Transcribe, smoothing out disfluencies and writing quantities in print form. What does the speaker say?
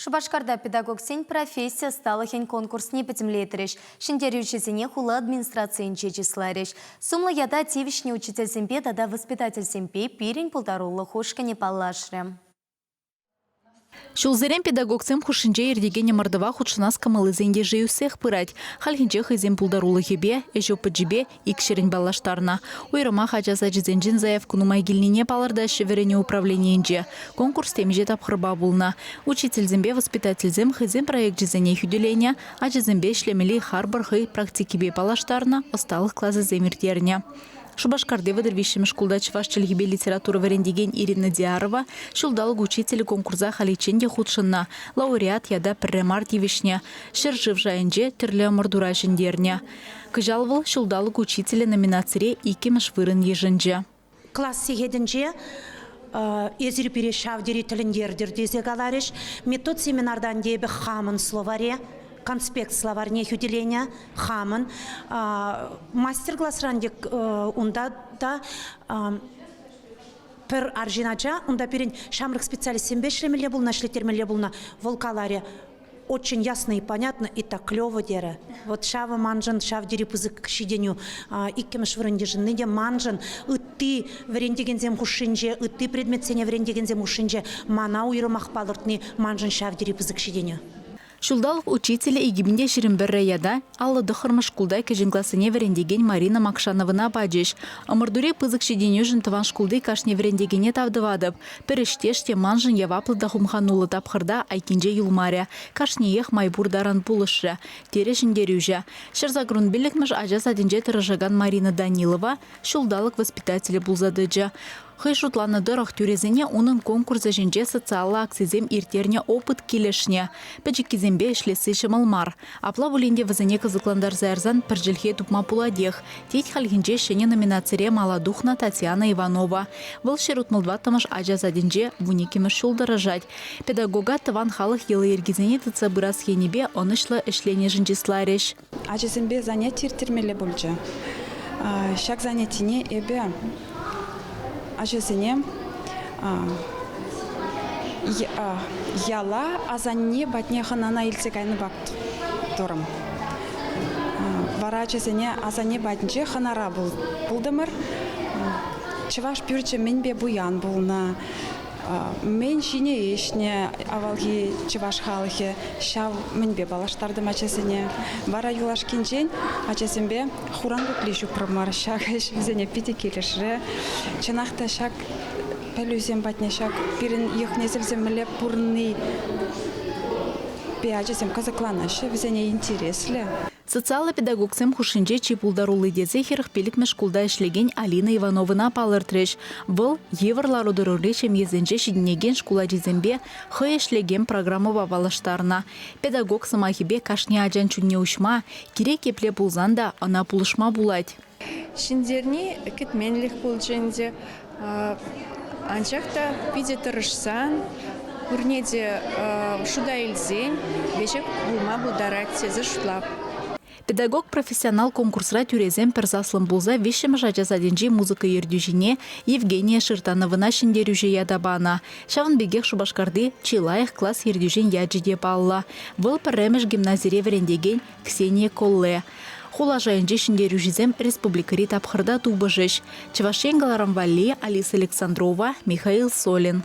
Шупашкарта педагогсен професси ӑсталӑхӗн конкурсне пӗтӗмлетрӗҫ. Ҫӗнтерӳҫӗсене хула администрацийӗнче чысларӗҫ. Сумлӑ ята тивӗҫнӗ учительсемпе тата воспитательсемпе пирӗн пултарулӑх ушкӑнӗ паллашрӗ. Ҫулсерен педагогсем хушшинче иртекен ӑмӑртӑва хутшӑнас кӑмӑллисен йышӗ ӳссех пырать. Хальхинче хӑйсен пултарулӑхӗпе, ӗҫ опычӗпе икҫӗрӗн паллаштарнӑ. Уйрӑмах ача сачӗсенчен заявка нумай килнине палӑртаҫҫӗ вӗренӳ управленийӗнче. Конкурс темиҫе тапхӑрпа пулнӑ. Учительсемпе воспитательсем хӑйсен проекчӗсене хӳтӗленӗ, ачасемпе ӗҫлемелли харпӑр хӑй практикипе паллаштарнӑ, ӑсталӑх класӗсем ирттернӗ. Шупашкарти 33-мӗш шкулта чӑваш чӗлхипе литература вӗрентекен Ирина Диарова «Ҫулталӑк учителӗ» конкурса халиччен те хутшӑннӑ, лауреат ята пӗрре мар тивӗҫнӗ. Ҫӗршыв шайӗнче тӗрлӗ ӑмӑртура ҫӗнтернӗ. Кӑҫал вӑл «Ҫулталӑк учителӗ» номинацире иккӗмӗш вырӑн йышӑнчӗ. Класс сехетӗнче эсир пире ҫав тери тӗлӗнтертӗр тесе каларӗҫ. Метод семинартан эпӗ хамӑн словаре, конспект словарьне хӳтӗленӗ хамӑн. Мастер-класран унта та пӗр арҫын ача, унта пирӗн ҫамрӑк специалистсемпе ӗҫлемелле пулнӑ, ӗҫлеттермелле пулнӑ. Вӑл каларӗ, очень ясно и понятно, и так клево терӗ. Вот ҫавӑ маншӑн ҫав тери пысӑк ҫитӗнӳ. Иккӗмӗш вырӑн йышӑнни те маншӑн ытти вӗрентекенсем хушшинче, ытти предметсене вӗрентекенсем хушшинче мана уйрӑмах палӑртни маншӑн ҫав тери пысӑк ҫитӗнӳ. Ҫулталӑк учителӗ 2021 ята 59-мӗш шкулта кӗҫӗн классене вӗрентекен Марина Макшановӑна пачӗҫ. Ӑмӑртури пысӑк ҫитӗнӳшӗн тӑван шкулти кашни вӗрентекене тав тӑватӑп. Пӗр ӗҫтеш те маншӑн яваплӑ та хумхануллӑ тапхӑрта айккинче юлмарӗ. Кашниех май пур таран пулӑшрӗ, терӗ ҫӗнтерӳҫӗ. 185-мӗш ача садӗнче тӑрӑшакан Марина Данилова ҫулталӑк воспитателӗ пулса тӑчӗ. Хӑй шутланӑ тӑрӑх, тӳресене унӑн конкурс ӗҫӗнче социаллӑ акцисем ирттернӗ опыт килӗшнӗ. Пӗчӗккисемпе ӗҫлесси ҫӑмӑл мар. Апла пулин те вӗсене кӑсӑклантарса ярсан пӗр чӗлхе тупма пулатех, тет хальхинче ҫӗнӗ номинацире мала тухнӑ Татьяна Иванова. Вӑл 164-мӗш ача садӗнче 12-мӗш ҫул тӑрӑшать. Педагога тӑван халӑх йӑли-йӗркисене тытса пырас енӗпе ӑнӑҫлӑ ӗҫленӗшӗн чысларӗҫ. Ачасемпе заняти ирттермелле пулчӗ. Ҫак занятине эпӗ ачасене яла асанне патне хӑнана илсе кайнӑ пак турӑм. Вара ачасене асанне патӗнче хӑнара пултӑмӑр. Чӑваш пӳрчӗ мӗнпе пуян пулнӑ, Мӗн ҫине ӗҫнӗ авалхи чӑваш халӑхӗ, ҫав мӗнпе паллаштартӑм ачасене. Вара юлашкинчен ачасемпе хуран кукли ҫупрӑмӑр. Ҫак ӗҫ вӗсене питӗ килӗшрӗ. Чӑнах та ҫак пӗлӳсем патне ҫак пирӗн йӑх-несӗлсем мӗнле пурӑнни ачасем кӑсӑкланаҫҫӗ, вӗсене интереслӗ. Социаллӑ педагогсем хушшинче чи пултарулли тесе 45-мӗш шкулта ӗҫлекен Алина Ивановӑна палӑртрӗҫ. Вӑл йывӑр лару-тӑрури ҫемьесенче ҫитӗнекен шкул ачисемпе хӑй ӗҫлекен программӑпа паллаштарнӑ. Педагог сӑмахӗпе кашни ачан чунне уҫма, кирек епле пулсан та ӑна пулӑшма пулать. Ҫӗнтерни кӗтменлӗх пулчӗ ӗнтӗ. Анчах та питӗ тӑрӑшсан, пурне те шута илсен веҫех пулма пултарать тесе шутлап. Педагог-профессионал конкурсра тӳресем пӗр саслӑн пулса виҫҫӗмӗш ача садӗнчи музыка ертӳҫине Евгения Ширтановӑна ҫӗнтерӳҫӗ ята панӑ. Ҫавӑн пекех Шупашкарти чи лайӑх класс ертӳҫин ячӗ те паллӑ. Вӑл пӗрремӗш гимназире вӗрентекен Ксения Колле. Хула шайӗнчи ҫӗнтерӳҫӗсем республикӑри тапхӑрта тупӑшӗҫ. Чӑваш Ен кӑларӑм валли Алиса Александрова, Михаил Солин.